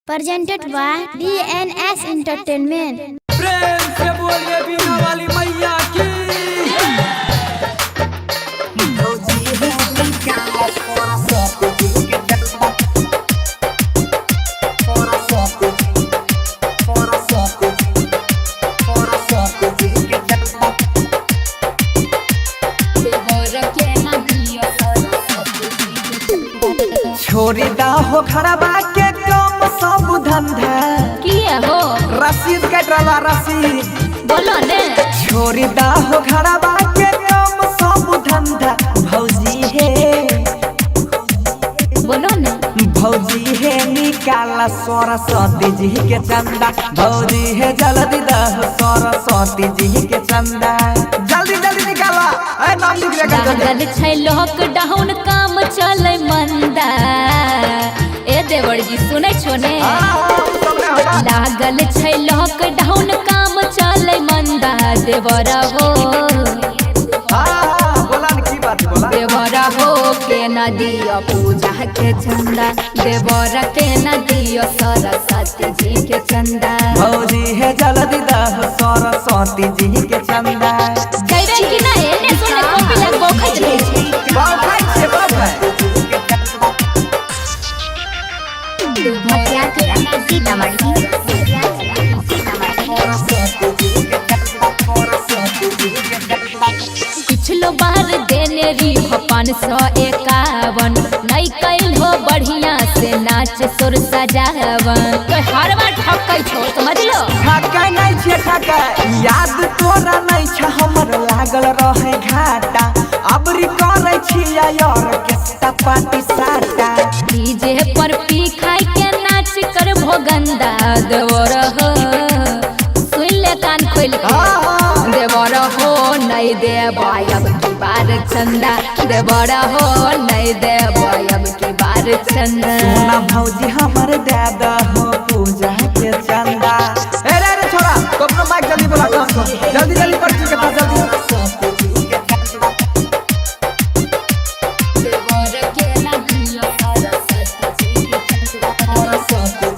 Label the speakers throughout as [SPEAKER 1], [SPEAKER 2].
[SPEAKER 1] Presented by DNS Entertainment.
[SPEAKER 2] प्रेम से बोलिए बीना वाली मैया की। छोरी दा हो खड़बा के कम सब धंधा।
[SPEAKER 3] किया हो?
[SPEAKER 2] रसीद कट रहा रसीद।
[SPEAKER 3] बोलो ने।
[SPEAKER 2] छोरी दा हो खड़बा के कम सब धंधा भौजी हे।
[SPEAKER 3] बोलो ने।
[SPEAKER 2] भौजी हे निकाला सरस्वती जी के चंदा। भौजी हे जल्दी दह सरस्वती जी के चंदा। जल्दी जल्दी निकाला, ए नाम लिख ले कर जल्दी।
[SPEAKER 3] लागल छै लॉकडाउन, काम चले मंदा। ए देवर जी, सुनै छो ने?
[SPEAKER 2] हाँ, हाँ, सब ने होता।
[SPEAKER 3] लागल छै लॉकडाउन, काम चले मंदा। देवर हो।
[SPEAKER 2] हाँ, हाँ, बोला न, की बात बोला?
[SPEAKER 3] देवर हो के न दियो पूजा के चंदा। देवर के न दियो सरस्वती जी के चंदा।
[SPEAKER 2] भौजी हे जल्दी दह सरस्वती जी के चंदा।
[SPEAKER 3] जइबे कि ना? एने सुने कॉपी लग बौखैत रहै छै।
[SPEAKER 2] बाप खाइ छियै, बाप खाइ।
[SPEAKER 3] पिछलो बार देने री हो 551, नहीं कैल हो बढ़िया से नाच सुर सजावन। तो हर बार ठकै छो, समझ लो।
[SPEAKER 2] ठकै नहीं छियै ठकै, याद तोरा नहीं छ हमर लागल रहे घाटा। अबरी करै छियै यार केस्ता पार्टी साटा।
[SPEAKER 3] डीजे पर पी खाई के नाच कर भोगंदा। देवर हो, सुन ले कान खोल के।
[SPEAKER 2] हाँ, हाँ।
[SPEAKER 3] देवर हो नहीं देव अब की बार चंदा। देवर हो नहीं देव अब की बार चंदा।
[SPEAKER 2] सोना भौजी हमर दे दहो पूजा के चंदा। ए रे रे छोरा, तो अपना माइक जल्दी बोला काम को। जल्दी जल्दी पर्ची के पास जल्दी।
[SPEAKER 3] देवर के ना दियो सरस्वती जी के चंदा।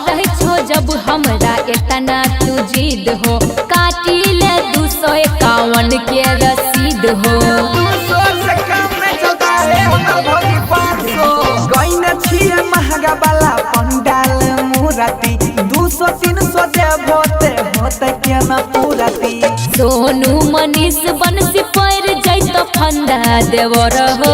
[SPEAKER 3] कर छो जब हमरा इतना तू जिद हो, काटी ले 251 के रसीद हो।
[SPEAKER 2] 200 से काम नहीं चलता है हमर भौजी, 500। गइन छियै महंगा वाला पंडाल मुरती। 200 300 देबो ते होते केना पूरती।
[SPEAKER 3] सोनू मनीष बनसी पैर जैत फंदा। देवर हो।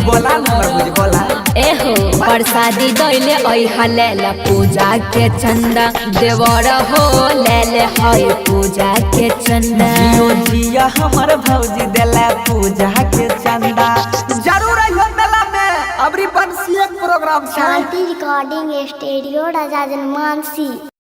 [SPEAKER 2] बोला न हमर भौजी, बोला।
[SPEAKER 3] एहो प्रसादी दैले ऐहा लेला पूजा के चंदा। देवर हो लेले हई पूजा के चंदा।
[SPEAKER 2] जियो जिया हमर भौजी देला पूजा के चंदा। जरूर अइहो मेला में, अबरी बंसी एक प्रोग्राम छै।
[SPEAKER 1] शांति रिकॉर्डिंग स्टूडियो, राजा जनमानसी।